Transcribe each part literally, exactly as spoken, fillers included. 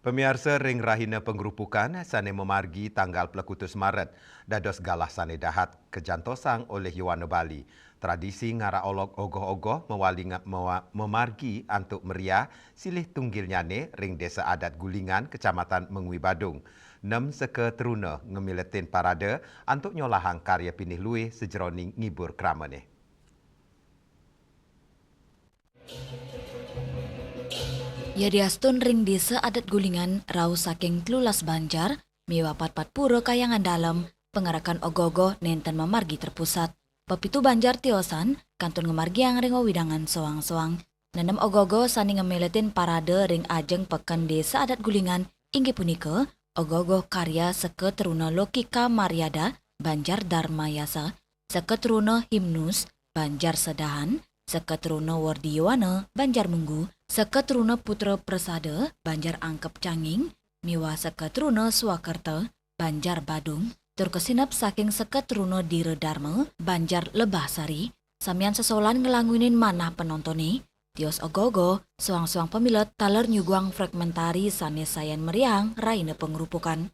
Pamiarsa, ring rahina pangrupukan sane mamargi tanggal plekutus Maret, dados galah sane dahat kajantosang olih Yowana Bali. Tradisi ngara olog ogoh-ogoh mawali nga-, mawa-, mamargi antuk meriah silih tunggilnyane ring Desa Adat Gulingan, Kecamatan Mengwi Badung. Nem seka truna ngamiletin parade antuk nyolahang karya pinih luih sajeroning ngibur kramane. Yadiastun ring Desa Adat Gulingan rauh saking telulas banjar miwah patpat pura Kayangan Dalem, pangarekan ogoh-ogoh nenten mamargi terpusat. Pepitu banjar tiosan kantun ngamargiang ring wewidangan soang-soang. Nenem ogoh-ogoh sane ngamiletin parade ring ajeng peken Desa Adat Gulingan inggih punika ogoh-ogoh karya seka truna Lokika Mariada, Banjar Darmayasa, seka truna Himnus, Banjar Sedahan, seka truna Wardi Yowana, Banjar Munggu, seka truna Putra Prasada, Banjar Angkep Canging, miwah seka truna Swakerta, Banjar Badung, tur kasinep saking seka truna Dira Darma, Banjar Lebah Sari, samian sesolan nglangunin manah panontone, tios ogoh-ogoh, soang-soang pamilet taler nyuguhang fragmentari sane sayan meriahang rahina pangrupukan.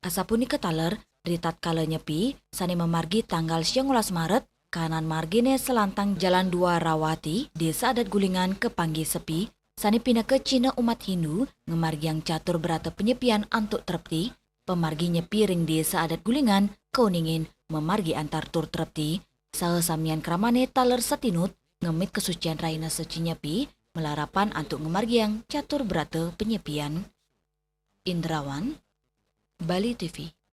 Asapunika taler, ritatkala Nyepi, sane mamargi tanggal siangolas Maret, kahanan margine salantang Jalan Dwarawati, Desa Adat Gulingan kapanggih sepi, sane pinaka cihna umat Hindu ngamargiang catur brata panyepian antuk trepti, pamargi Nyepi ring Desa Adat Gulingan kauningin mamargi antar tur trepti, saha samian kramane taler satinut ngemit kasucian rahina suci Nyepi, malarapan antuk ngamargiang catur brata panyepian. Indrawan, Bali T V.